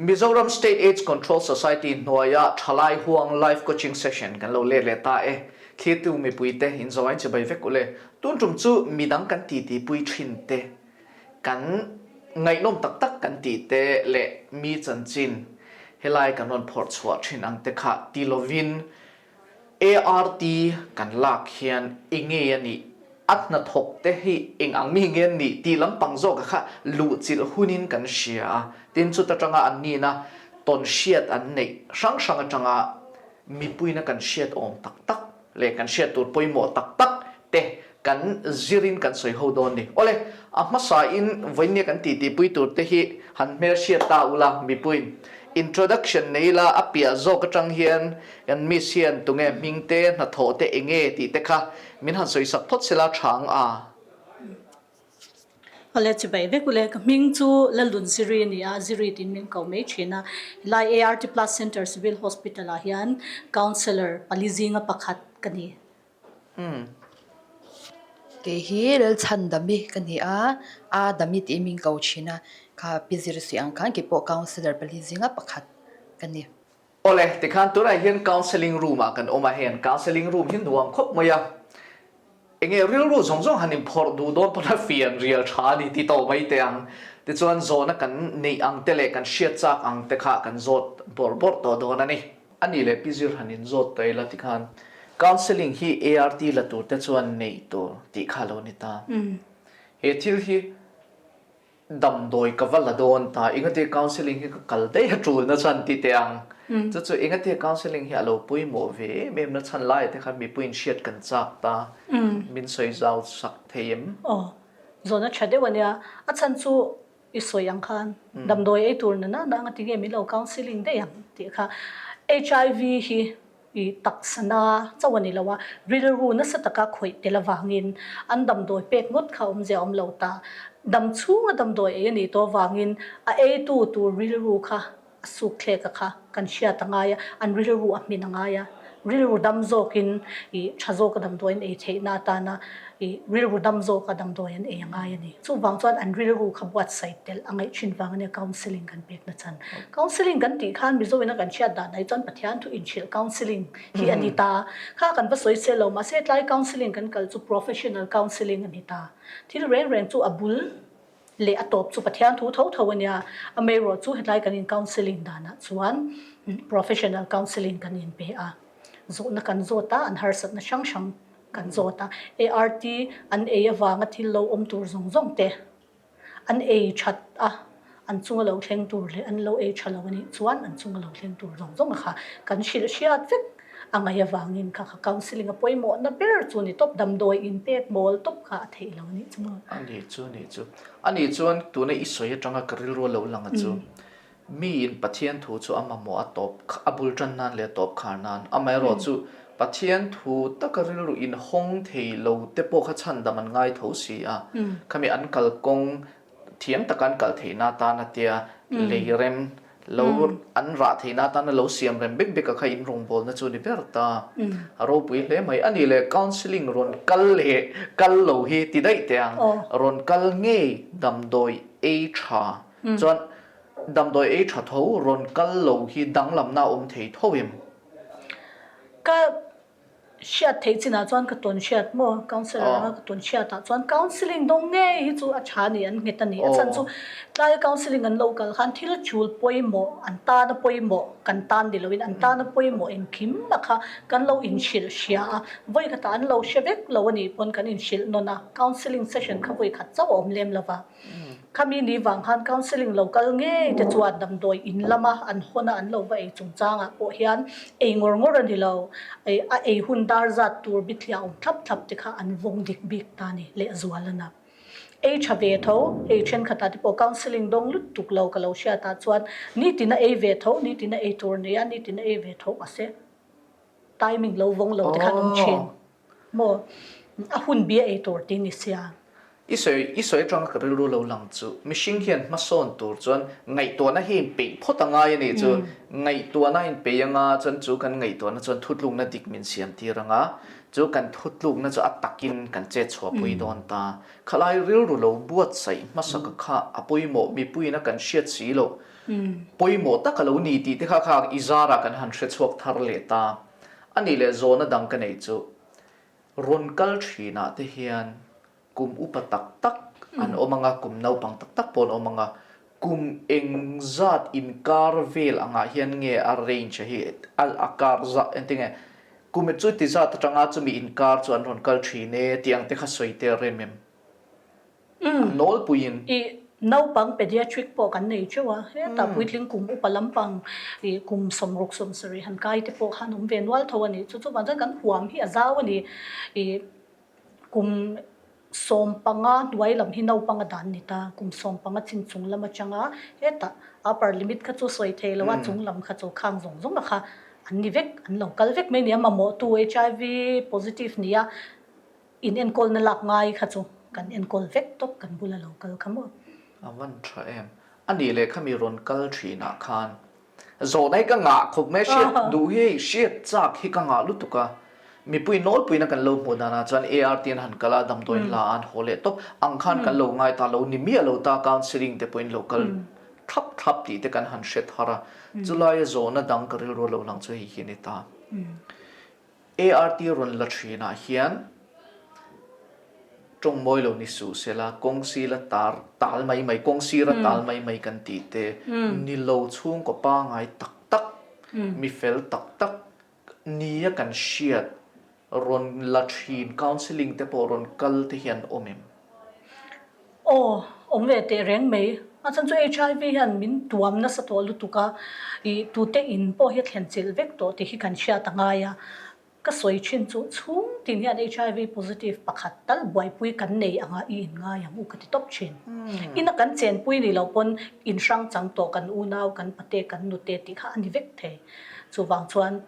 Mizoram State AIDS Control Society hnuaia Thalai Huang Life Coaching Session kan lo let leh ta e. Thlirtu mipuite inzawain chibai vek ule. Tun tum chu midang kan titi pui thin te, kan ngaihnawm tak tak kan tih te leh mi chanchin helai kan rawn phawrh chhuah thin ang te kha ti lovin ART kan lak hian enge a nih, a hnathawk te hi eng ang mi nge an nih tih lampang zawka kha luhchilh hunin kan hria a, tin chuta tanga an nihna tawn hriat an neih hrang hrang atanga mipuina kan hriat awm tak tak leh kan hriat tur pawimawh tak tak te kan zirin kan sawi ho dawn ni. Awle, a hmasain vawinia kan titipui tur te hi han hmelhriat ta ula mipuiin introduction nei ila a piah zawk atang hian kan miss hian tunge hming te hnathawh te enge tih te kha min han sawi sak phawt sela tha ang a. Awle chibai vek ule, ka hming chu Lalun Ziri a ni a, Ziri tiin min ko mai thin a. Helai ART Plus Centre Civil Hospital ah hian Counsellor pali zinga pakhat ka ni. Kei hi Lalchhandami ka ni a, A Dami tiin min ko thin a, kha Pi Zirsuih ang khan kei pawh Counsellor pali zinga pakhat ka ni. Awle, tikhan tunah hian Counselling room ah kan awm a, heng Counselling room hi nuam khawp mai a, Enge rilru zawng zawng han inphawrh duh dawn pawn a fian rial tha a ni ti tawh mai teh ang. Tichuan zawhna kan neih ang te leh kan hriat chak ang te kha kan zawt bawrh bawrh tawh dawn a ni. A nih leh Pi Zir han inzawt ta ila tikhan counselling hi ART la tur te chuan neih tur tih kha a lo ni ta. He thil hi Damdawi ka va la dawn ta, engati counselling hi ka kal daih a tul na chhan ti teh ang. Chu chu engati counselling hi a lo pawimawh ve em em na chhan lai te khan mipuiin hriat kan chak ta, min sawi zau sak thei em? Aw, zawhna tha deuh a nia. A chhan chu i sawi ang khan damdawi ei tur na na engati nge min lo counselling daih ang tih kha. HIV hi I taksana chauh a ni lo a, rilru nasa taka khawih tel avangin an damdawi pek ngawt kha awmzia a awm lo ta. Dam chhunga damdawi ei a nih tawh avangin a eitu tur rilru kha a suk thlek a kha kan hriat a ngai a, an rilru a hmin a ngai a. Rilru dam zawkin i tha zawka damdawi an ei theihna atana i rilru dam zawka damdawi an ei a ngai a ni. Chuvang chuan an rilru kha buatsaih telh a ngaih thin vang a nia counselling kan pekna chhan. Counselling kan tih khan Mizo ina kan hriat dan ai chuan Pathian thu inhrilh counselling hi a ni ta. Kha kan va sawi se lo mahse tlai counselling kan kal chu professional counselling a ni ta. Thil reng reng chu a bul leh a tawp chu Pathian thu tho tho a nia. Amaherawh chu hetlai kan in counselling danah chuan professional counselling kan inpe a. Zawhna kan zawt a, an harsatna hrang hrang kan zawt a. ART an ei avanga thil lo awm tur zawng zawng te an ei that a, an chunga lo thleng tur leh an lo ei tha lo a nih chuan an chunga lo thleng tur zawng zawng a kha kan hrilh hriat vek a ngaih avangin kha kha counselling a pawimawhna ber chu ni tawp, damdawi inpek mawl tawp kha a theih lo a nih chu maw. A nih chu, nih chu. A nih chuan tuna i sawi atanga ka rilru a lo lang a chu. Miin Pathian thu chu a mamawh a tawp a bul tan nan leh a tawp khar nan. Amaherawh chu Pathian thu taka rilru inhawng thei lo te pawh kha chhandam an ngai tho si a. Khami an kalkawng thiam taka an kal theihna atana tia lei rem lo an rah theihna atana lo siam rem bik bik a kha in rawngbawlna chu ni ber ta. A ropui hle mai. A nih leh counselling rawn kal leh kal lo hi ti daih teh ang. Rawn kal ngei damdawi ei tha chuan Damdawi ei tha tho rawn kal lo hi danglamna a awm thei tho em? Ka hriat theih chinah chuan ka tawn hriat maw? Counsellor anga ka tawn hriatah chuan counselling dawng ngei hi chu a tha a ni, an nghet a ni. A chhan chu tlaia counselling an lo kal khan thil chul pawimawh, an tana pawimawh kan tan ni loin an tana pawimawh engkim a kha kan lo inhrilh hria a, vawi khatah an lo hre vek lo a nih pawn kan inhrilh nawn a, counselling session kha vawi khat chauh a awm lem lo va. Khami ni vang khan counselling lo kal ngei te chuan damdawi in lama an hawn a an lo va ei chungchangah pawh hian ei ngawr ngawr a ni lo. A ei hun dar zat tur bithliah awm thlap thlap te kha an vawng dik bik ta ni lehzual a na. Ei tha ve tho, hei thenkhatah te pawh counselling dawng lutuk lo ka lo hriatah chuan nitin a ei ve tho, nitin a ei tur nei a, nitin a ei ve tho mahse timing lo vawng lo te khan awm thin. Maw? A hun bia ei tur tih ni sia. I sawi, i sawi atanga ka rilru lo lang chu, mihring hian hmasawn tur chuan ngaihtuahna hi inpeih phawt a ngai a nih chu. Ngaihtuahna a inpeih anga chuan chu kan ngaihtuahna chuan thutlukna dik min siam tir anga, chu kan thutlukna chu a takin kan chet chhuahpui dawn ta. Khalai rilru lo buatsaih hmasaka kha a pawimawh mipuiin a kan hriat si loh. Pawimawh tak a lo ni tih te kha kha i zarah kan han hre chhuak thar leh ta. A nih leh zawhna dang ka neih chu rawn kal thinah te hian kum upa tak tak an awm ang a, kum naupang tak tak pawh an awm ang a, kum eng zat inkar vel angah hian nge a range a hi a kar zah engtinge kum chu ti zat atanga chumi inkar chu an rawn kal thin e tih ang te kha sawi tel rem em? Nawlpuiin. I naupang pediatric pawh kan nei teuh a, hetah puitling kum upa lampang i kum 60 70 han kai te pawh khan awm ve nual tho a ni. Chu chuvang chuan kan huam hi a zau a ni. I kum 15 hnuai lam hi naupang a dan ni ta, kum 15 chin chung lam atanga hetah upper limit kha chu sawi thei lo a, chung lam kha chu khang zawng zawng a kha an ni vek, an lo kal vek mai a ni. A mamawhtu HIV positive nia. In enkawlna lak ngai kha chu kan enkawl vek tawp kan bula lo kal kha maw. A van tha em. A nih leh khami rawn kal thinah khan zawhna hi ka ngah khawp mai hriat duh hi hei hriat chak hi ka ngah lutuk a. Mipui nawlpuina kan lo hmuh danah chuan ART an han kal a damdawiin la a an haw leh tawp ang khan kan lo ngai ta lo ni miah lo ta counselling te pawhin lo kal thlap thlap tih te kan han hre thar a. Chulaia zawhna dang ka rilru lo lang chu hei hi a ni ta. ART rawn la thinah hian tawng mawi lo ni suh sela, kawng sila tar tal mai mai, kawng sira tal mai mai kan tih te, ni lo chhungkaw pangai tak tak, mi fel tak tak nia kan hriat rawn la thin counselling te pawh rawn kal te hian awm em? Aw, awm ve teh reng mai. A chhan chu HIV hian min tuam nasa tawh lutuk a, ih tute in pawh hi a thlen chilh vek tawh tih hi kan hriat a ngai a. Ka sawi thin chu chhung tin hian HIV positive pakhat tal buaipui kan nei anga i in ngai ang u ka ti tawp thin. Ina kan chenpui ni lo pawn in hrang chang tawh kan unau, kan pate, kan nute tih kha a ni vek thei. Chuvang chuan.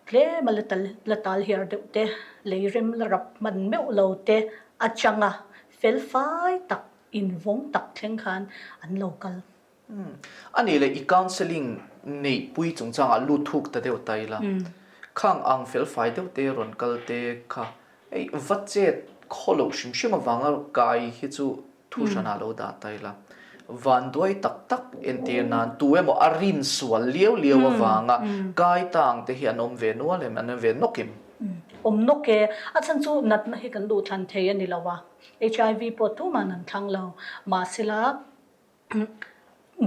Tlem a la tal la tal hiar deuh te, lei rem la rap hman meuh lo te atanga fel fai tak, invawng tak thleng khan an lo kal. Umm. A nih leh i counselling neihpui chungchangah lut thuk ta deuh ta ila, khang ang fel fai deuh te rawn kal te kha hei va chet khaw loh hrim hrim avanga kai hi chu Thu hranah lo dah ta ila, vanduai tak tak entir nan tu emaw a rin sual liau liau avanga kai tang te hi an awm ve nual em, an awm ve nawk em? Awm nawk e, a chhan chu natna hi kan duhthlan thei a ni lo a, HIV pawh tuman an thlang lo, mahsela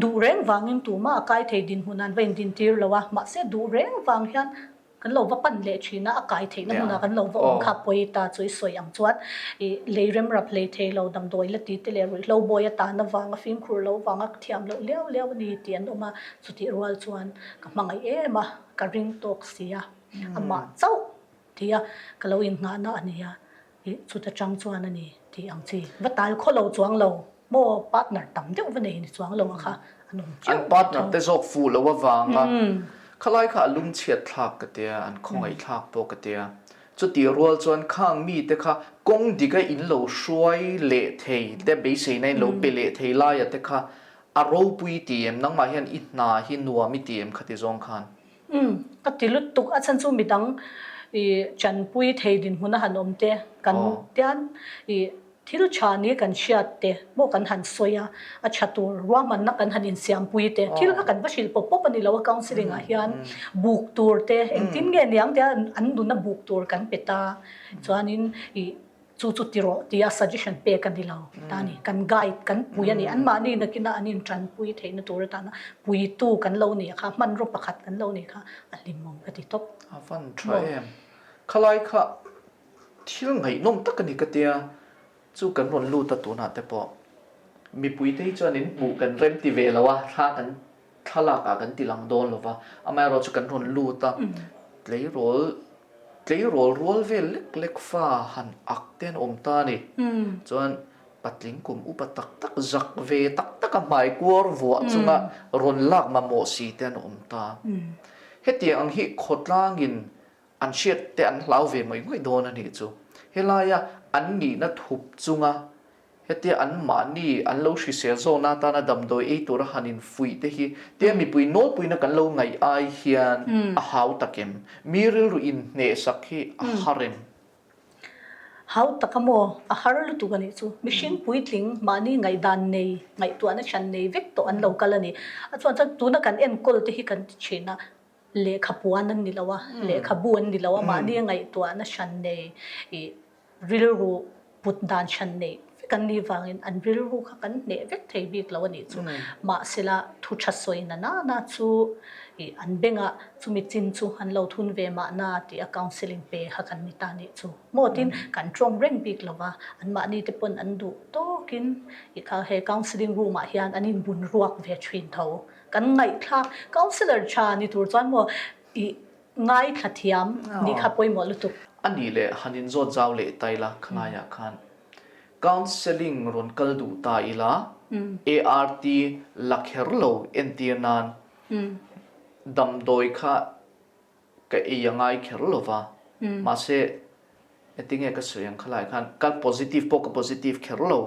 duh reng vangin tumah a kai thei dinhmun an va indintir lo a, mahse duh reng vang hian Kan lo va pan leh thin a, a kai theihna hmunah kan lo va awm kha pawi ta chu i sawi ang chuan i lei rem rap hlei thei lo damdawi la ti te leh ruihhlo bawi a tan avanga fimkhur lo vanga ka thiam loh liau liau a ni tih an awm a, chutih rual chuan ka hmangaih em a, ka ring tawk si a, amah chauh ti a ka lo innghahna a ni a. Ih, chuta chang chuan a ni tih ang chi. Va tal khaw lo chuang lo maw partner tam deuh va nei ni chuang lo a kha an awm chiah. An partner te zawk fuh lo avanga khalai kha a lungchhiat thlak ka tia, an khawngaih thlak pawh ka tia. Chutih rual chuan khang mite kha kawng dika in lo hruai leh thei te, beiseina in lo pe leh thei laia te kha a ropui ti em? Nangmah hian i hna hi nuam i ti em khati zawng khan? Umm, ka ti lutuk. A chhan chu midang i chanpui thei dinhmun a han awm te, kan tian i thil tha ni kan hriat te maw kan han sawi a, a tha tur ruahmanna kan han insiampui te, thil kha kan va hrilh pawp pawp a ni lo a counselling ah hian buk tur te engtin nge niang tia an nuna buk tur kan pe ta chuanin i Chu chu ti rawh tia suggestion pek a ni lo ta ni. Kan guide, kan pui a ni. Anmahni nakina an intanpui theihna tur atana puitu kan lo nih kha, hmanraw pakhat kan lo nih kha a hlimawm ka ti tawp. A van tha em. Khalai kha thil ngaihnawm tak a ni ka tia, chu kan rawn lut a tunah te pawh mipuite hi chuan in hmuh kan rem ti ve lo a, thla kan thlalak ah kan ti lang dawn lo va, amaherawhchu chu kan rawn lut a, tleirawl Tleirawl rual vel lek lek fa han ak te an awm ta a ni. Chuan patling kum upa tak tak zak ve tak tak a hmai kuar vuah chunga rawn lak mamawh si te an awm ta. Hetiang ang hi khawtlangin an hriat te an hlau ve ngawih ngawih dawn a nih chu. Helaia an nihna thup chunga Hetia an mahni an lo hrisel zawkna atana damdawi ei tura han infuih te hi tia mipui nawlpuina kan lo ngaih ai hian a hau tak em? Mi rilru inhnehsak hi a har em? Hau tak a maw? A har lutuk a nih chu. Mihring puitling mahni ngaihdan nei, ngaihtuahna hran nei vek tawh an lo kal a ni. A chuan chuan tuna kan enkawl te hi kan ti thin a, lehkha puan an ni lo a, lehkhabu an ni lo a, mahni ngaihtuahna hran nei ih rilru put dan hran nei vek an nih vangin an rilru kha kan hneh vek thei bik lo a nih chu. Mahsela thu tha sawi na nana chu ih an bengah chumi chin chu an lo thun ve mahna tih a counselling pe kha kan ni ta a nih chu. Maw tin kan tawng reng bik lo va, anmahni te pawn an duh tawkin ih kha he counselling room ah hian an inbun ruak ve thin tho. Kan ngaihthlak counsellor tha ni tur chuan maw ih ngaithla thiam nih kha pawimawh lutuk. A nih leh han inzawt zau leh ta ila khalaiah khan counselling rawn kal duh ta ila ART la kher lo entir nan damdawi kha ka ei a ngai kher lo va, mahse engtinge ka sawi ang khalai khan ka positive pawh ka positive kher lo,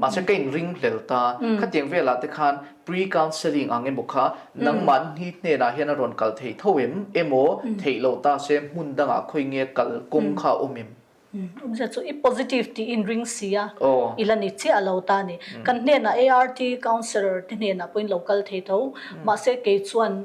mahse ka inring hlel ta, khatiang velah te khan pre counselling ang emaw kha nangmahni hnenah hian a rawn kal thei tho em emaw theih loh ta se hmun dangah khawi nge kal kawng kha a awm em? Awmzia chu i positive tih inring si a, i la ni chiah lo ta a ni. Kan hnenah ART counsellor te hnenah pawhin lo kal thei tho, mahse kei chuan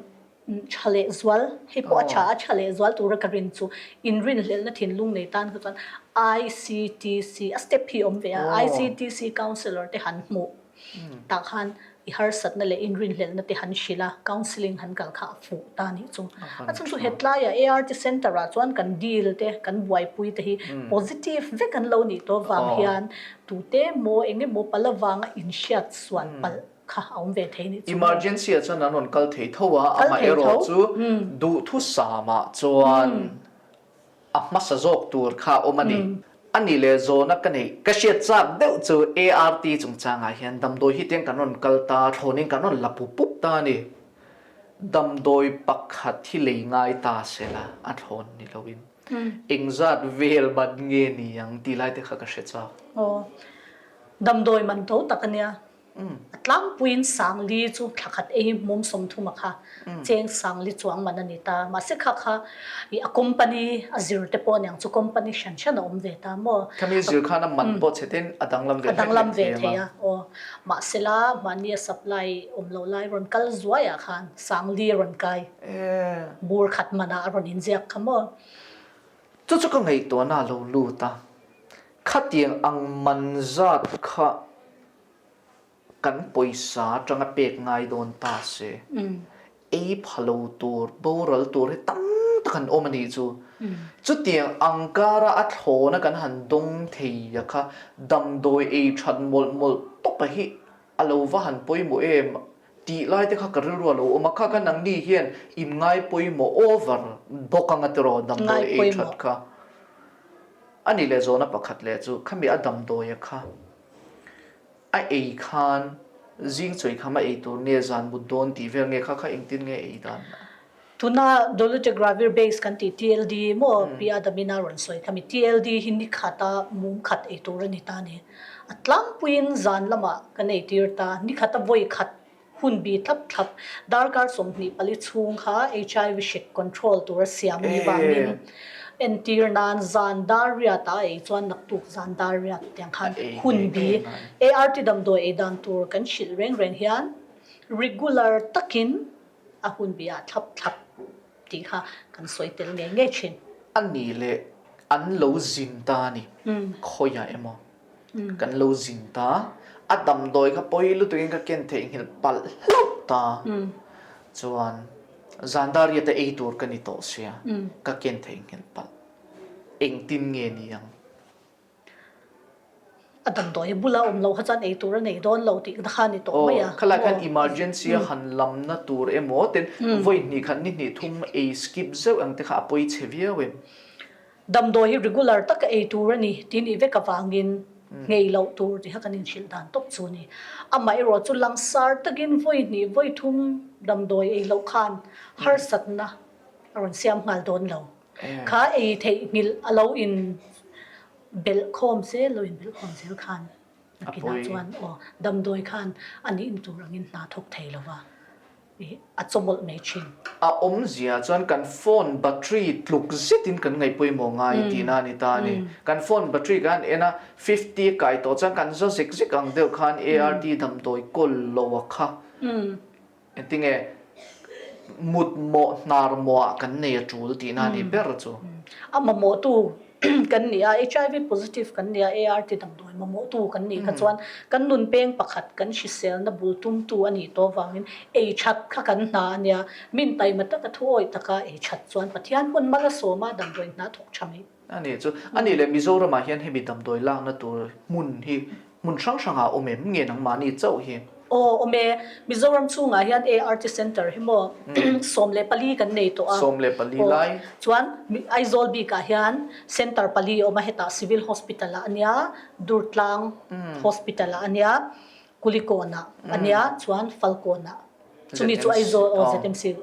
Tha leh zual, hei pawh a tha a, tha leh zual tura ka rin chu inrinhlelhna thinlung nei tan kha chuan ICTC, a step hi awm ve a, ICTC counsellor te han hmuh tah khan i harsatna leh inrinhlelhna te han hrilh a, counselling han kal kha a fuh ta a nih chu. A chhan chu hetlaiah ART centre ah chuan kan deal te, kan buaipui te hi positive vek an lo nih tawh vang hian tute maw eng emaw pala vanga inhriat sual palh kha a awm ve thei nih chu. Emergency ah chuan an rawn kal thei tho a, amaherawh chu duhthusam ah chuan a hmasa zawk tur kha a awm a ni. A nih leh zawhna ka neih ka hriat chak deuh chu ART chungchangah hian damdawi hi tiang kan rawn kal ta, thlawnin kan rawn la pup pup ta a ni. Damdawi pakhat hi lei ngai ta sela a thlawn ni loin engzat vel man nge ni ang tih lai te kha ka hre chak. Aw, damdawi man to tak a nia. A tlangpuiin Sangli chu thla khat ei mum 30 a kha cheng Sangli chuang man a ni ta. Mahse kha kha i a company a zir te pawh aniang chu company hran hran a awm ve ta maw. Khami zir khan a man pawh chhe ten a danglam ve hlek hlek thei a ma. Aw. Mahse la mahni a supply awm loh lai rawn kal zuai ah khan Sangli a rawn kai. Bur khat man ah a rawn inziak kha maw. Chu chu ka ngaihtuahna a lo lut a. Khatiang ang man zat kha kan pawisa atanga pek ngai dawn ta se, ei pha lo tur, boral tur hi tam tak an awm a nih chu. Chutiang ang kara a thlawna kan han dawng thei a kha damdawi ei that mawlh mawlh tawp a hi a lo va han pawimawh em tih lai te kha ka rilru a lo awm a, kha kha nangni hian in ngai pawimawh over bawk anga tiraw damdawi ei that kha. A nih leh zawhna pakhat leh chu khami a damdawi a kha a ei khan zing chawi kham a ei tur nge zan mut dawn tih vel nge kha kha engtin nge ei dan a? Tuna Dolutegravir base kan tih TLD maw Pi Adamina rawn sawi khami TLD hi ni khata mum khat ei tur a ni ta a ni. A tlangpuiin zan lamah kan ei tir ta, ni khata vawi khat Hun bi thlap thlap, darkar 24 chhung kha HIV hrik control tura siam ni vangin entir nan zan dar riat a ei chuan naktuk zan dar riat tiang khan hun bi ART damdawi ei dan tur kan hrilh reng reng hian regular takin a hun bi ah thlap thlap tih kha kan sawi tel ngei ngei thin. A nih leh an lo zin ta a ni, khawiah emaw Kan lo zin ta. A damdawi kha pawi lutukin ka ken theihnghilh palh hlauh ta. Chuan zan dariata ei tur ka ni tawh sia, ka ken theihnghilh palh. Engtin nge ni ang? A damdawi bula awm loh kha chuan ei tur a nei dawn lo tih kha a ni tawh mai a. Aw, khalai khan emergency a han lamna tur emaw ten vawi hnih khat ni hnih thum ei skip zeuh ang te kha a pawi chhe viau em? Damdawi hi regular taka ei tur a ni tih nih vek avangin nghei loh tur tih kha kan inhrilh dan tawp chu a ni. Amaherawh chu langsar takin vawi hnih vawi thum damdawi ei loh khan harsatna a rawn siam nghal dawn lo. Kha ei theihnghilh a lo in belh khawm zel lo in belh khawm zel khan nakinah chuan aw damdawi khan a nihna tur angin hna thawk thei lo va. I a chawmawlh mai thin. A awmzia chuan kan phone battery tluk zetin kan ngaih pawimawh ngai tihna a ni ta a ni. Kan phone battery kan en a, 50 a kai tawh chuan kan za zek zek ang deuh khan ART damdawi kawl lo a kha. Engtinge mut mawh hnar mawhah kan nei a tul tihna a ni ber chu. A mamawhtu kan ni a, HIV positive kan ni a, ART damdawi mamawhtu kan nih kha chuan kan nun peng pakhat kan hriselna bul tumtu a nih tawh avangin ei that kha kan hna a nia. Min taima taka thu awih taka ei that chuan Pathian pawn mal a sawm a, damdawi hna thawk tha mai. A nih chu. A nih leh Mizoramah hian hemi damdawi lakna tur hmun hi hmun hrang hrangah a awm em? Nge nangmahni chauh hi? Aw awm e. Mizoram chhungah hian ART Centre hi maw 14 kan nei tawh a. 14 lai. Chuan Aizawl bikah hian Centre pali a awm a, hetah Civil Hospital ah a nia, Durtlang Hospital ah a nia, Kulikawnah a nia, chuan Falkawnah. Chumi chu Aizawl aw ZMC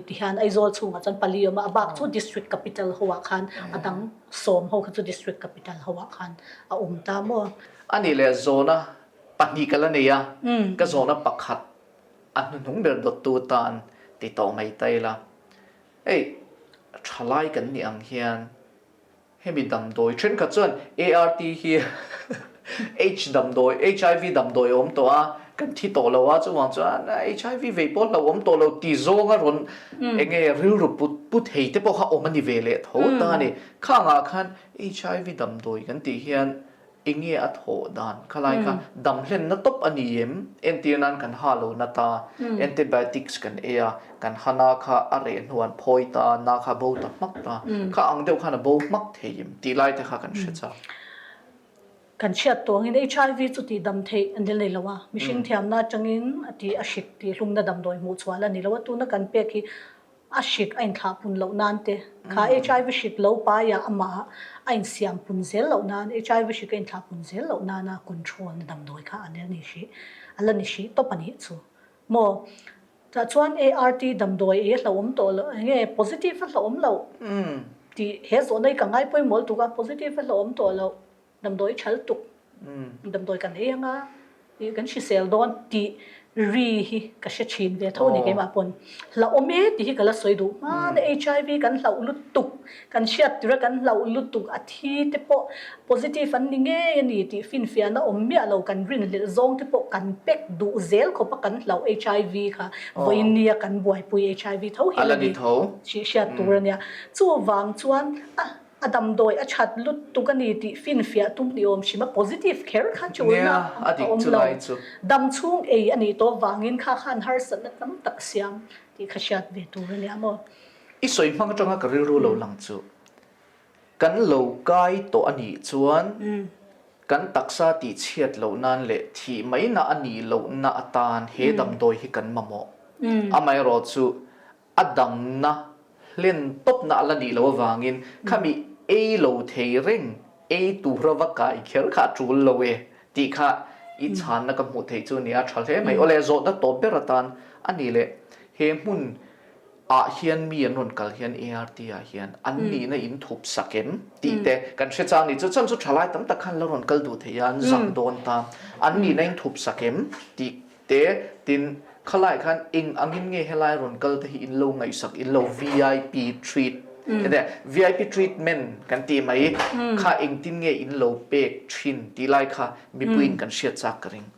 ti hian Aizawl chhungah chuan pali a awm a, a bak chu District Capital ho ah khan a dang sawm ho kha chu District Capital ho ah khan a awm ta maw. A nih leh zawhna pahnih ka la nei a, ka zawhna pakhat a hnuhnung ber dawttu tan ti tawh mai ta ila. Hei thalai kan nih ang hian Hemi damdawi thenkhat chuan ART hi H damdawi, HIV damdawi a awm tawh a, kan thi tawh lo a, chuvang chuan HIV vei pawh hlauh awm tawh lo ti zawnga rawn eng nge rilru put put thei te pawh kha awm a ni ve leh tho ta a ni. Khangah khan HIV damdawi kan tih hian Eng nge a thawh dan? Khalai kha dam hlenna tawp a ni em? Entir nan kan ha lo na ta, antibiotics kan ei a, kan ha na kha a reh hnu an phawi ta, na kha a bo ta hmak ta. Kha ang deuh khan a bo hmak thei em? Tih lai te kha kan hre chak. Kan hriat tawh angin HIV chu tih dam theih a ni lei lo a, mihring thiamna atangin a tih a hrik tih hlumna damdawi hmuh chhuah la ni lo a, tuna kan pek hi A hrik a inthlah pun loh nan te, kha HIV hrik lo paiah amah a insiam pun zel loh nan, HIV hrik a inthlah pun zel loh nana control na damdawi kha a la ni hrih, a la ni hrih tawp a nih chu. Maw? Tah chuan ART damdawi ei a hlauhawm tawh loh, eng nge positive a hlauhawm loh tih he zawhna hi ka ngai pawimawh lutuk a, positive a hlauhawm tawh loh. Damdawi thal tuk, damdawi kan ei anga ih kan hrisel dawn tih ri hi ka hre thin ve tho a ni keimah pawn. Hlauhawm e tih hi ka la sawi duh hmana HIV kan hlauh lutuk, kan hriat tura kan hlauh lutuk a thi te pawh positive an ni ngei a ni tih finfiahna awm miah lo kan rinhlelh zawng te pawh kan pek duh zel khawp a kan hlauh HIV kha vawiin nia kan buaipui HIV tho hi a la ni tih hriat tur a nia. Chuvang chuan a A damdawi a that lutuk a ni tih finfiah tum ni awm hrim a, positive kher kha chulna a awm lo. Dam chhung ei a nih tawh vangin kha khan harsatna tam tak siam tih kha hriat ve tur a nia maw. I sawi hmang atanga ka rilru lo lang chu kan lo kai tawh a nih chuan kan taksa tih chhiat loh nan leh thih maina a nih lohna atan he damdawi hi kan mamawh. Amaherawhchu a damna hlen tawpna a la nih loh avangin khami ei lo thei reng, ei tura va kai kher kha a tul lo e tih kha i chhanna ka hmuh theih chu a ni a, tha hle mai. Awle, zawhna tawp ber atan a ni leh, he hmun ah hian mi an rawn kal hian ART ah hian an nihna in thup sak em tih te kan hre chang ni chu chuan chu thalai tam tak khan la rawn kal duh thei a, an zak dawn ta, an nihna in thup sak em tih Te, tin, khalai khan eng angin nge helai rawn kal te hi in lo ngaihsak, in lo vip treat, hete vip treatment kan tih mai kha engtin nge in lo pek thin tih lai kha mipuiin kan hriat chak ka ring.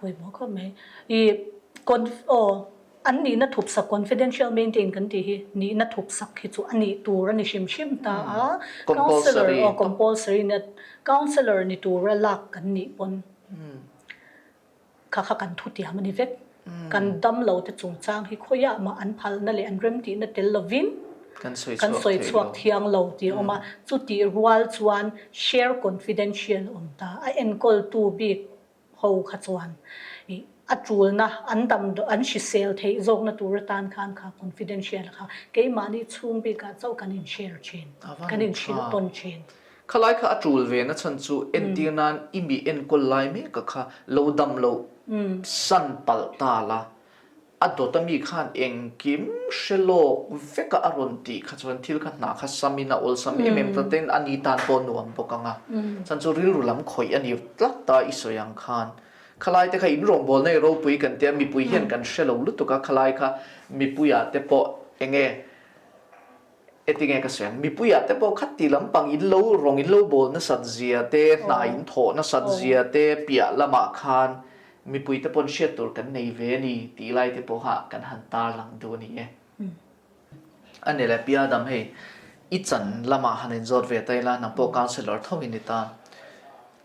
Pawimawh khawp mai. I conf aw an nihna thupsak confidential maintain kan tih hi nihna thupsak hi chu a nih tur a ni hrim hrim ta a, councillor aw compulsory nia councillor ni tura lak kan nih pawn. Kha kha kan thutiam a ni vek. Kan dam lo te chungchang hi khawiah mah an phalna leh an remtihna tel lovin kan sawi chhuak thiang lo tih a awm a. Chutih rual chuan share confidential a awm ta. A enkawltu bik ho kha chuan ih a tulna an dam an hrisel theih zawkna tur atan khan kha confidential kha keimahni chhung bikah chauh kan in share thin, kan in hrilh tawn thin. Khalai kha a tul ve na chhan chu entir nan i mi enkawl lai mek a kha lo dam lo san palh ta la, a dawt a mi khan engkim hre lawk vek a a rawn tih kha chuan thil kha hna kha sam in a awlsam em em ta ten a ni tan pawh nuam bawk ang a, chhan chu rilru lam khawih a ni tlat ta i sawi ang khan. Khalai te kha in rawngbawlna i ropui kan tia mipui hian kan hre lo lutuk a, khalai kha mipuiah te pawh enge Etinge ka sawi ang, mipuiah te pawh khat ti lampang in lo rawng in lo bawl nasat zia te, hna in thawh nasat zia te piah lamah khan mipui te pawn hriat tur kan nei ve a ni tih lai te pawha kan han tarlang duh a ni e. A ni le, Pi Adam hei i chan lamah han inzawt ve ta ila, nang pawh councillor tho in i tan.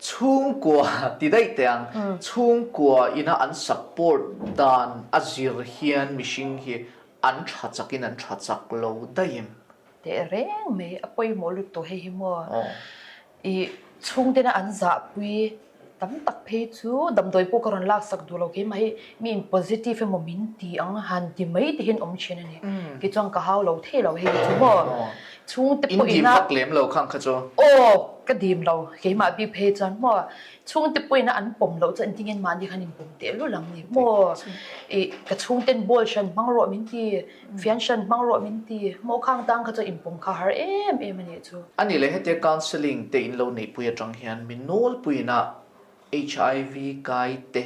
Chhungkua ti daih teh ang, chhungkua ina an support dan a zir hian mihring hi An tha chakin an tha chak lo daih em? Teh reng mai, a pawimawh lutuk hei hi maw. I chhungtena an zahpui tam tak phei chu damdawi pawh ka rawn laksak duh lo keimah hi mi in positive emaw min ti ang han ti mai te hian awm thin a ni. Kei chuan ka hau lo thei lo hei hi chu maw. Chhungte pawh ina. In dim vak lem lo khang kha chu. Aw ka dim lo keimah bik phei chuan maw. Chhungte pawhin an pawm loh chuan engtin mahni khan inpawm tehlul ang ni maw? Ih ka chhungten ball hran hmang rawh min ti, fian hran hmang rawh min ti, maw khang tang kha chuan inpawm kha har em em a nih chu. A nih leh hetia counselling te in lo neihpui atang hian mi nawlpuiin a HIV kai te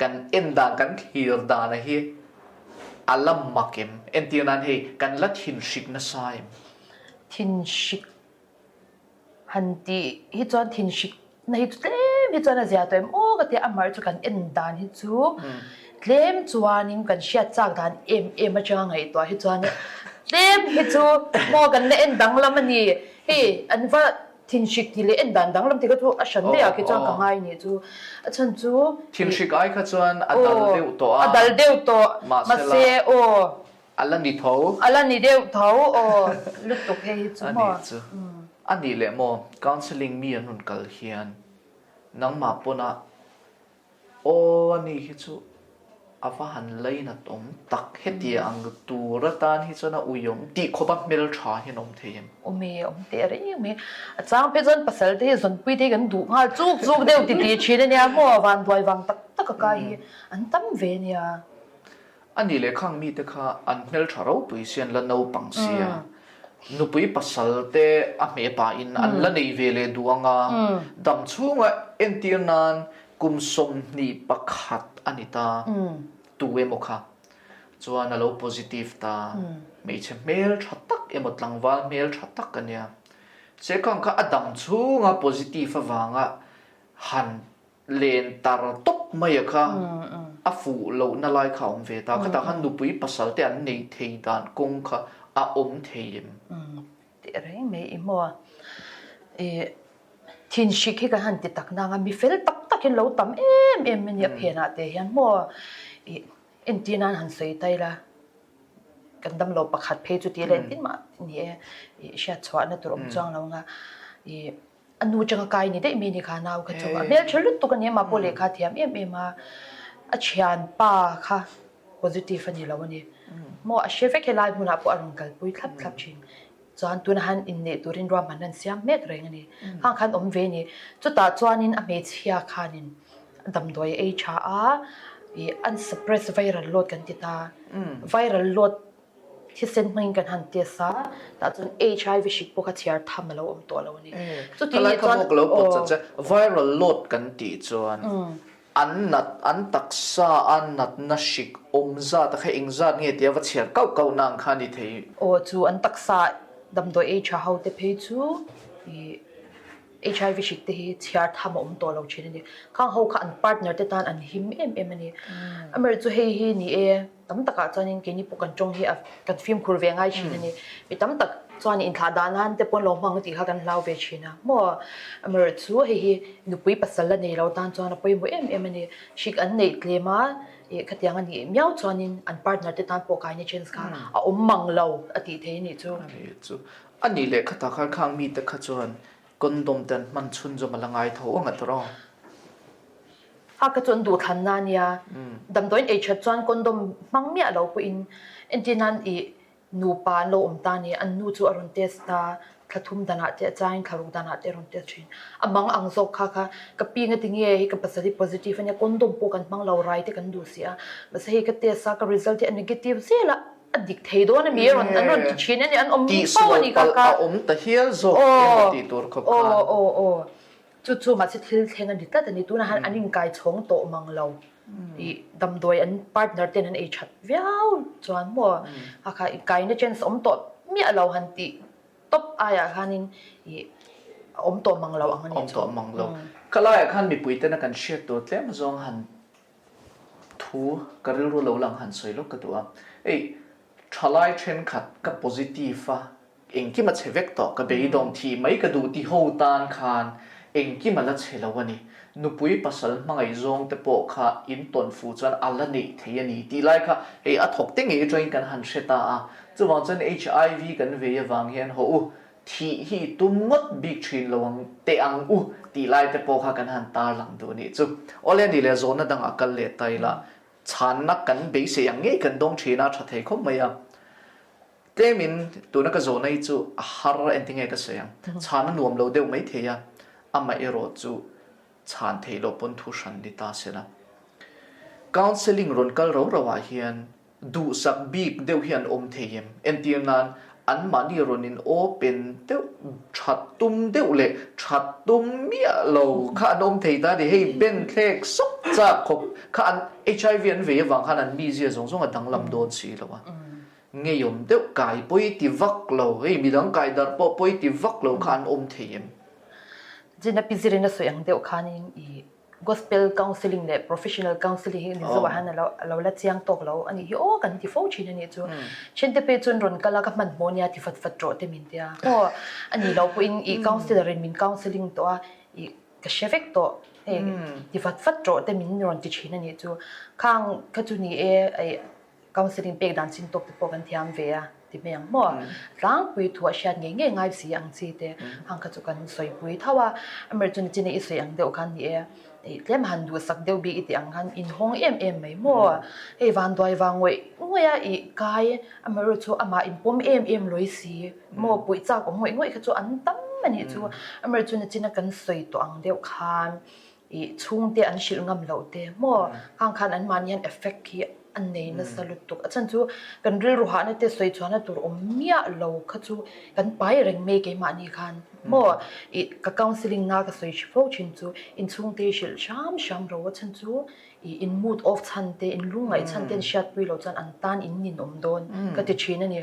kan en dan kan thlir dan a hi a la mak em? Entir nan hei kan la thinhrik nasa em? Thinhrik Han tih hi chuan thinhrik na hi chu tlem hi chuan a zia tawh em aw ka tia a mar chu kan en dan hi chu tlem chuanin kan hriat chak dan em em atanga ngaihtuah hi chuan tlem hi chu maw kan la en danglam a ni hei an va thinhrik tih leh en dan danglam tih kha chu a hran daih ah khi chuan ka ngai nih chu a chhan chu Thinhrik ai kha chuan a dal deuh tawh a a dal deuh tawh mahse aw A la ni tho. A la ni deuh tho aw lutuk hei hi chu maw. A nih chu. A nih leh maw counselling mi an rawn kal hian nangmah pawn a aw a ni hi chu a va han lainat awm tak hetia ang tur atan hi chuan a uiawm tih khawp a hmeltha hian awm thei em? Awm e, awm teh reng mai. A chang phei chuan pasal te hi zawnpui te hi kan duh nghal chuk chuk deuh ti ti thin a nia maw vanduai vang tak tak a kai hi an tam ve a nia. A nih leh khang mite kha an hmeltha ropui si an la naupang si a, nupui pasal te a hmeh pahin an la nei ve leh duh ang a, dam chhunga entir nan kum 21 a ni ta, tu emaw kha chuan a lo positive ta, hmeichhe hmeltha tak emaw tlangval hmeltha tak a nia, che khang kha a dam chhunga positive avanga han Len tar tawp mai a kha a fuh lohna lai kha a awm ve ta. Khatah khan nupui pasal te an nei thei dan kawng kha a awm thei em? Tih reng mai i maw? I thinhrik hi kan han ti tak nang a, mi fel tak tak in lo tam em em a nia phenah te hian maw? I entir nan han sawi ta ila, kan damlo pakhat phei chu tih leh engtin mah ni e, i hriat chhuahna tur awm chuang lo ang a, i A nu changa kai ni daih mai a ni kha nau kha chu a hmeltha lutuk a ni amah pawh lehkha a thiam em em a, a thianpa kha positive a ni lo a ni maw a hre vek helai hmunah pawh a rawn kalpui thlap thlap thin chuan tunah han inneih turin ruahmanna an siam mek reng a ni khang khan awm ve a ni chutah chuanin a hmeichhia khanin damdawi a ei tha a ih an suppress viral load kan ti ta viral load Thisen hmangin kan han test a, tah chuan HIV hrik pawh kha chhiar tham a lo awm tawh lo a ni. Chuti nih chuan Khalai kha lo pawt chat che, viral load kan tih chuan an nat, an taksa a natna hrik awm zat a kha eng zat nge tia va chhiar kauh kauh na ang kha a ni thei. Aw chu an taksa damdawi ei tha ho te phei chu ih HIV hrik te hi chhiar tham a awm tawh lo thin a ni. Khang ho kha an partner te tan an him em em a ni. Amaherawhchu hei hi ni e. Tam takah chuanin keini pawh kan tawng hi a kan fimkhur ve ngai thin a ni. Mi tam tak chuan inthlah dan nan te pawn lo hmang tih kha kan hlau ve thin a. Maw amaherawh chu hei hi nupui pasal la nei lo tan chuan a pawimawh em em a ni. Hrik an neih tlem a ih khatiang a nih miau chuanin an partner te tan pawh kaina chance kha a awm mang lo a tih theih a nih chu. A nih chu. A nih leh khatah khan khang mite kha chuan condom te an hman chhunzawm a la ngai tho ang a tawrh. A ka chuan duhthlanna a nia. Damdawiin ei that chuan condom hmang miah lo pawhin entir nan ih nupa an lo awm ta a ni. An nu chu a rawn test a, thla thum danah te a changin thla ruk danah te a rawn test thin. A mang ang zawk kha kha ka pi nga tinge hei ka pasal hi positive a nia, condom pawh kan hmang lo rai te kan duh si a. Mahse hei ka test a, ka result hi a negative zel a, a dik thei dawn a mi a rawn an rawn ti thin a ni, an awm fo a ni kha kha. Tihsual palh a awm ta hial zawk emaw tih tur khawp khan. Aw aw aw. Chu chu mahse thil thleng a ni tlat a ni. Tunah hian an inkai chhawng tawh mang lo. Ih damdawi an partner ten an ei that viau chuan maw a kha inkaina chance awm tawh miah lo han tih tawp aiah khanin ih a awm tawh mang lo ang a ni chu. Awm tawh mang lo. Ka laiah khan mipui tena kan hriat tur tlem zawng han thu ka rilru lo lang han sawi lawk ka duh a. Ei thalai thenkhat ka positive a Engkim a chhe vek tawh, ka beidawng thih mai ka duh ti ho tan khan engkim a la chhe lo a ni. Nupui pasal hmangaih zawng te pawh kha in tawn fuh chuan a la neih thei a ni tih lai kha hei a thawk te ngei atangin kan han hre ta a. Chuvang chuan HIV kan vei avang hian haw u, thih hi i tum ngawt bik thin lo ang teh ang u tih lai te pawh kha kan han tarlang duh a nih chu. Awle a ni leh zawhna dangah kal leh ta ila chhanna kan beisei ang ngei kan dawng thin a tha thei khawp mai a. Tlemin tuna ka zawhna hi chu a har engti nge ka sawi ang, chhan a nuam lo deuh mai thei a, amah erawh chu chhan theih loh pawn thu hran ni ta se la. Counselling rawn kal rau rau ah hian duhsak bik deuh hi an awm thei em? Entir nan anmahni rawn in open deuh, that tum deuh leh that tum miah lo kha an awm thei ta a ni. Hei ben thlek sawk chak khawp kha an HIV an vei avang khan an mizia zawng zawng a danglam dawn si lo a. Ngeiawm deuh kai pawi ti vak lo, hei midang kai darh pawh pawi ti vak lo kha an awm thei em? Jin a pi zirin a sawi ang deuh khanin i Gospel Counselling leh Professional Counselling hi Mizo ah hian a lo la chiang tawk lo a nih hi aw kan ti fo thin a nih chu. Thiante pawh chuan rawn kal a ka hmanhmawh nia ti fat fat rawh te min tia. Aw a nih loh pawhin i counsellor in min counselling tawh a i ka hre vek tawh hei ti fat fat rawh te min rawn ti thin a nih chu. Khang kha chu ni e i Counselling pek dan chin tawk te pawh kan thiam ve a ti mai ang maw? Tlangpui thu a hriat ngei ngei ngai si ang chi te hang kha chu kan sawipui tho a, amaherawhchu chu nichina i sawi ang deuh khan ni e, ih tlem han duhsak deuh bik i tih ang khan inhawng em em mai maw? Hei vanduai vang ngawih ngawih a ih kai amaherawhchu chu amah inpawm em em lawi si maw puih chak awm ngawih ngawih kha chu an tam a nih chu, amaherawhchu chu nichina kan sawi tawh ang deuh khan Ih chhungte an hrilh ngam loh te maw khang khan an mahni hian effect hi a nei nasa lutuk. A chhan chu kan rilru hahna te sawi chhuahna tur awm miah lo kha chu kan pai reng mai keimahni khan maw ih ka counselling na ka sawi fo thin chu inchhungte hi hrilh hram hram ro a chhan chu ih in mood off chhan te in lungngaih chhan te an hriatpui loh chuan an tan in ninawm dawn ka ti thin a ni.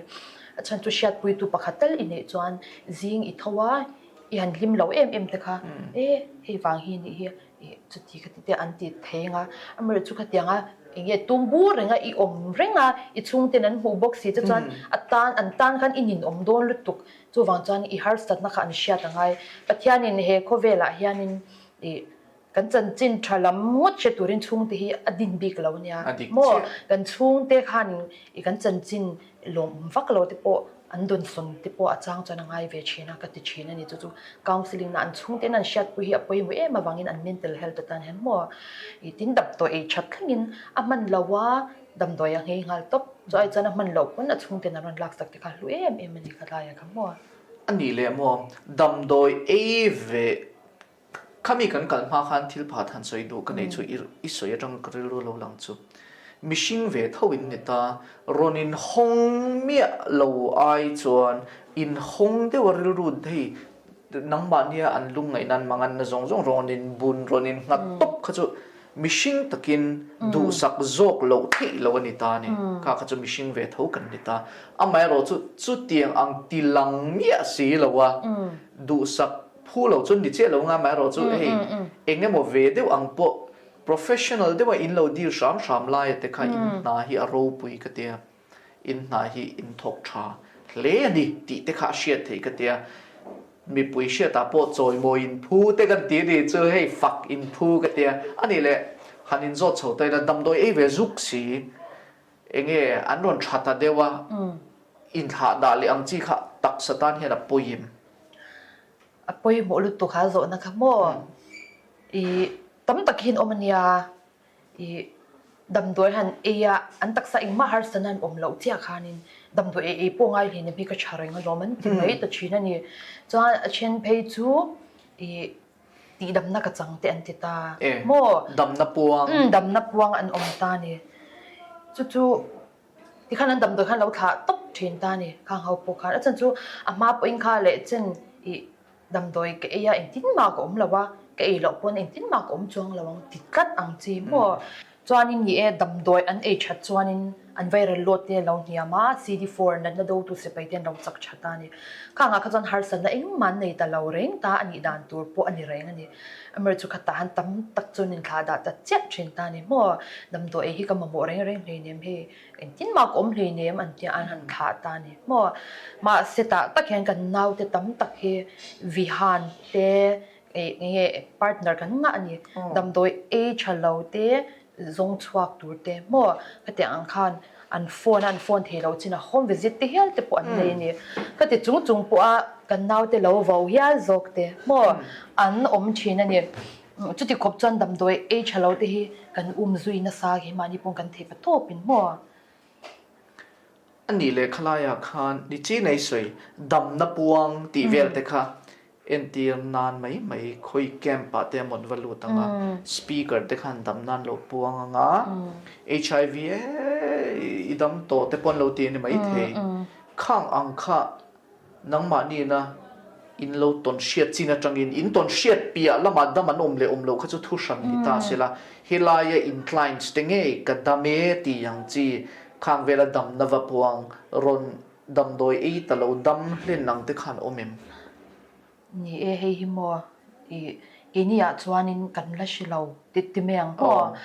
A chhan chu hriatpuitu pakhat tal i neih chuan zing i tho a. I han hlim lo em em te kha e hei vang hi nih hi ih chuti khati te an ti thei ang a, amaherawh chu khatiang a eng nge tum bur reng a i awm reng a i chhungten an hmuh bawk si te chuan a tan an tan khan i ninawm dawn lutuk chuvang chuan i harsatna kha an hriat a ngai Pathianin he khawvelah hianin ih Kan chanchin tha lam ngawt hre turin chhungte hi a din bik lo ania maw? Kan chhungte khan i kan chanchin lawmawm vak lo te pawh an dawnsawn te pawh a chang chuan a ngai ve thin a ka ti thin a ni. Chu chu counselling na an chhungten an hriatpui hi a pawimawh em avangin an mental health atan hian maw i tin damdawi ei that thlengin a hman lo a damdawi a nghei nghal tawp. Chu ai chuan a hman loh pawn a chhungten an rawn laksak te kha hlu em em a ni ka tlaiah kha maw? A nih leh maw damdawi ei ve Khami kan kal hma khan thil phat han sawi duh ka nei chu i sawi atang ka rilru lo lang chu. Mihring ve tho in ni ta, rawn in hawng miah lo ai chuan in hawng deuh a rilru hei nangmahnia an lungngaih nan manganna zawng zawng rawn in bun rawn in nghat tawp kha chu mihring takin duhsak zawk loh theih loh a ni ta a ni. Kha kha chu mihring ve tho kan ni ta. Amaherawhchu chutiang ang ti lang miah si lo a duhsak Phu lo chuan ni chiah lo nga amaherawh chu hei eng emaw ve deuh ang pawh professional deuha in lo deal hram hram laia te kha in hna hi a ropui ka tia, in hna hi in thawk tha hle a ni tih te kha a hriat theih ka tia, mipui hriatah pawh chawimawi in phu te kan ti a ni chu hei fak in phu ka tia, a nih leh han in zawt chho ta ila damdawi ei ve zuk si. Enge an rawn tha ta deuh a, inthlah dah leh ang chi kha taksa tan hian a pawi em? A pawimawh lutuk ha zawhna kha maw? I tam tak hian awm a nia, i damdawi han ei a, an taksa engmah harsatna an awm loh chiah khanin damdawi ei ei pawh ngai hleinem hi ka tha reng alawm an ti mai ta thin a ni. Chuan a then phei chu i Tihdamna ka chang te an ti ta maw? Damna puang. Umm damna puang an awm ta ni. Chu chu tikhan an damdawi khan lo thlah tawp thin ta ni khang ho pawh khan. A chhan chu a hma pawhin kha leh chen ih damdawi ka ei a engtin mah ka awm lo a. Ka ei loh pawn engtin mah ka awm chuang lo ang ti tlat ang chi maw. Chuanin ni e, damdawi an ei that chuanin an viral load te a lo hniam a, CD4 natna dotu sipai te an lo chak that a ni. Khangah kha chuan harsatna engmah an nei ta lo reng ta a nih dan tur pawh a ni reng a ni. Amaherawhchu chu khatah han tam tak chuan inthlah dah ta chiah thin ta a ni maw. Damdawi ei hi ka mamawh reng reng hleinem hei, engtin mah ka awm hleinem an tia an han thlah ta a ni maw. Mahse tah tak hian kan naute tam tak hi vihan te eng nge partner kan ngah a ni. Damdawi ei tha lo te zawng chhuak tur te maw khatiang ang khan an phone a an phone thei lo chin a home visit te hial te pawh an nei a ni. Khati chung chung pawh a kan naute lo vo hial zawk te maw an awm thin a ni. Chuti khawp chuan damdawi ei tha lo te hi kan um zui nasa hi mahni pawh kan theih pa tawpin maw. A nih leh khalaiah khan ni chi nei sawi damna puang tih vel te kha entir nan mai mai khawi camp ah te amawn va lut ang a, speaker te khan dam nan lo puang ang a, HIV e i dam tawh te pawh an lo ti a ni maithei. Khang ang kha Nangmahniina in lo tawn hriat chin atangin in tawn hriat piah lamah dam an awm leh awm loh kha chu thu hran ni ta sela, helaia in clients te ngei ka dam e tih ang chi khang vela damna va puang rawn damdawi ei ta lo dam hlen ang te khan awm em? Ni e, hei hi maw i keini ah chuanin kan la hre lo ti ti mai ang maw?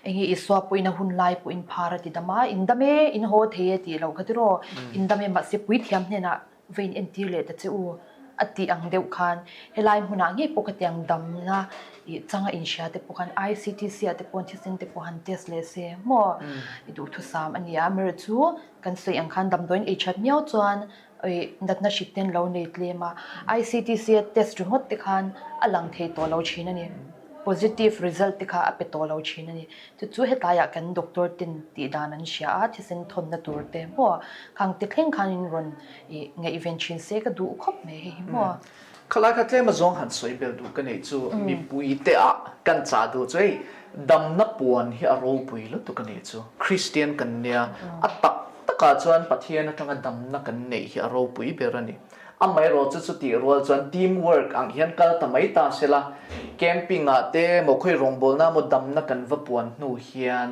Enge Isua pawhin a hun lai pawhin phar a ti dam a, in dam e, in haw thei e tih loh kha tiraw, in dam e mahse puithiam hnenah va in entir leh ta che u a tih ang deuh khan helai hmunah ngei pawh khatiang damna ih changa inhria te pawh khan ICTC ah te pawh thisen te pawh han test leh se maw i duhthusam a ni a, amaherawhchu kan sawi ang khan damdawiin ei that miau chuan Natna hrik ten lo nei tlem a, ICTC a test ringawt te khan a lang thei tawh lo thin a ni. Positive result te kha a pe tawh lo thin a ni. Chu chu hetlaiah kan doctor ten tih dan an hria a, thisen thawnna tur te maw khang te thleng khan in rawn ngaihven thin se ka duh khawp mai hei hi maw. Khalai kha tlem azawng han sawi bel duh ka neih chu mipui te ah kan chah duh chu hei damna puan hi a ropui lutuk a nih chu. Kristian kan nia a tak takah chuan Pathian atanga damna kan neih hi a ropui ber a ni. Amaherawh chu chutih rual chuan team work ang hian kal ta mai ta sela camping ah te emaw khawi rawngbawlna emaw damna kan va puan hnu hian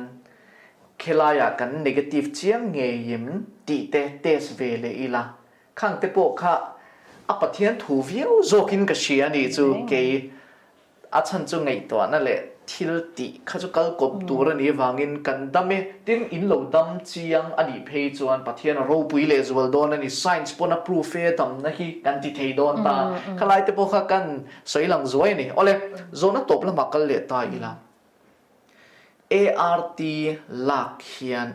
khelaiah kan negative chiang ngei em tih te test ve leh ila Khang te pawh kha a Pathian thu viau zawkin ka hria a nih chu kei a chhan chu ngaihtuahna leh thil tih kha chu kal kawp tur a nih avangin kan dam e. Tin, in lo dam chiang a nih phei chuan Pathian a ropui leh zual dawn a ni. Science pawn a proof e damna hi kan ti thei dawn ta. Khalai te pawh kha kan sawi lang zuai a ni. Awle, zawhna tawp lamah kal leh ta ila. ART lak hian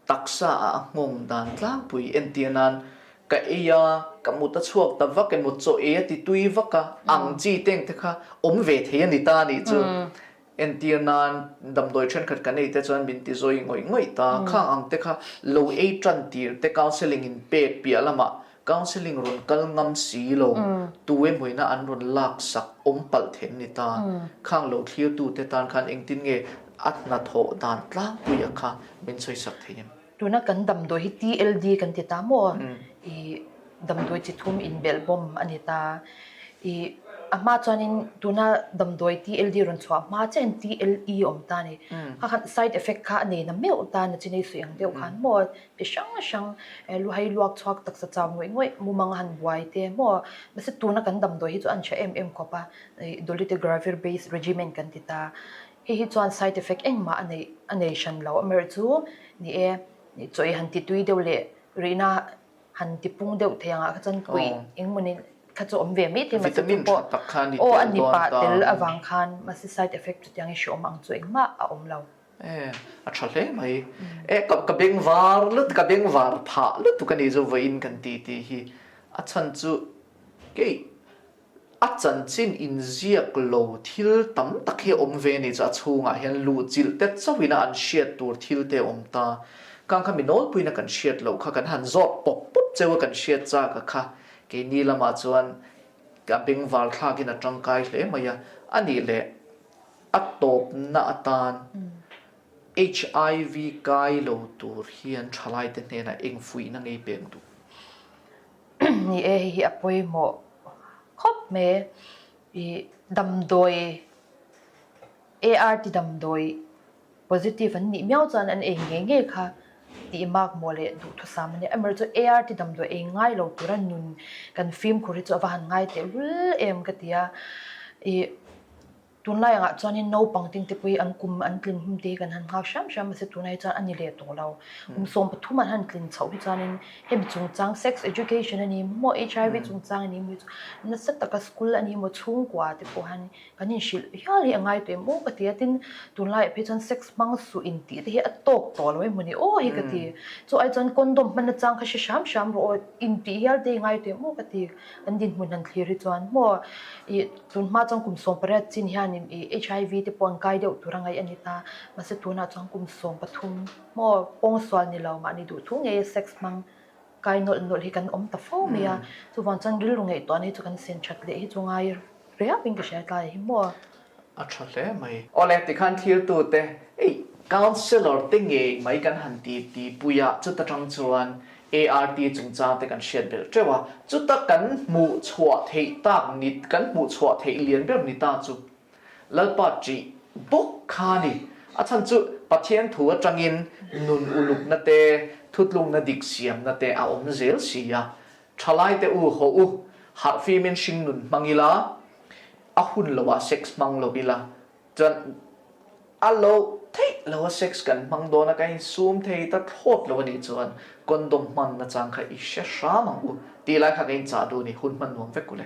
taksa ah a nghawng dan tlangpui entir nan ka ei a, ka mut a chhuak ta vak emaw chaw ei a ti tui vak a, ang chi teng te kha awm ve thei a ni ta a nih chu. Entir nan damdawi thenkhat kan ei te chuan min ti zawi ngawih ngawih ta, khang ang te kha lo ei tan tir te counselling in pek piah lamah Counselling rawn kal ngam si lo, tu emawina an rawn lak sak awm palh theih an ni ta. Khang lo thlirtute tan khan engtin nge a hnathawh dan tlangpuia kha min sawi sak thei em? Tuna kan damdawi hi TLD kan ti ta maw? I damdawi chi thum inbelh bawm a ni ta. I a hma chuanin tuna damdawi TLD rawn chhuah hma chiahin TLE awm ta a ni. Kha khan side effect kha a nei na meuh ta na chinei suih ang deuh khan maw? Ti hrang hrang luhai luak chhuak taksa chau ngawih ngawih mumang a han buai te maw mahse tuna kan damdawi hi chu an tha em em khawp a dolutegravir based regimen kan ti ta hei hi chuan side effect engmah a nei a nei hran lo amaherawh chu ni e chaw ei han ti tui deuh leh rihna han ti pung deuh thei angah kha chuan puih engmawni kha chu awm ve mai thei mahse chu pawh aw a ni pah tel avang khan mahse side effect chutiang hi hreawm ang chu engmah a awm lo. E, a tha hle mai. E, ka, ka beng var lut, ka beng var phah lutuk a ni chu vawiin kan ti tih hi. A chhan chu kei a chanchin inziak lo thil tam tak hi a awm ve a ni chu a chhungah hian luhchilh te chauhin a an hriat tur thil te a awm ta. Kang kha mi nawlpuiin a kan hriat loh kha kan han zawt pawp pawp cheu a kan hriat chak a kha. Keini lamah chuan a beng var thlakin a tangkai hle mai a, a nih leh A tawpna atan HIV kai lo tur hian thalaite hnenah eng fuihna ngei pek duh? Ni e, hei hi a pawimawh khawp mai. I damdawi. ART damdawi positive an nih miau chuan an ei ngei ngei kha tih mak maw leh duhthusam a nia. Amaherawhchu ART damdawi ei ngai lo tura nun kan fimkhur hi chu a va han ngai tehlul em ka ti a. Ih tunlai angah chuanin naupang ting te pawh hi an kum an tlin hmun te hi kan han nghak hram hram mahse tunah hi chuan a ni leh tawh lo. Kum 13 an han tlin chhoh hi chuanin hemi chungchang sex education a ni maw HIV chungchang a ni maw hi chu nasa taka school a ni maw chhungkua te pawh hian Kan inhrilh hial hi a ngai tawh em aw ka ti a, tin tunlaiah phei chuan sex hmang suh intih te hi a tawk tawh lo em mawni aw hi ka ti. Chu ai chuan condom hman nachang kha hre hram hram rawh aw intih hial te hi ngai tawh em aw ka ti. Kan dinhmun han thlir hi chuan maw ih tun hma chuan kum 18 chin hian ih HIV te pawh an kai deuh tur a ngaih a ni ta, mahse tunah chuan kum 13 maw pawngsual ni lo mahni duhthu ngei sex hmang kai nawlh nawlh hi kan awm ta fo mai a, chuvang chuan rilru ngaihtuahna hi chu kan sen that leh hi chu ngai riau in ka hria tlai hi maw. A tha hle mai. Awle tikhan thiltute ei councillor te ngei mai kan han ti ti pui a, chuta tang chuan ART chungchang te kan hriat belh teuh a, chuta kan hmuh chhuah theih tak ni kan hmuh chhuah theih lian ber ni ta chu Lalpa ṭih bawk kha a ni. A chhan chu Pathian thu aṭangin nun ulukna te, thutlukna dik siamna te a awm zel si a. Ṭhalaite u, haw u, harhfimin hring nun hmang ila, a hun loah sex hmang lo ila, chuan a lo theih lo a sex kan hmang dawn a, ka insum thei ta thlawt lo a nih chuan condom hmanna chang kha i hre hram ang u tih lai kha ka inchah duh a ni, hun hman nuam vek u le.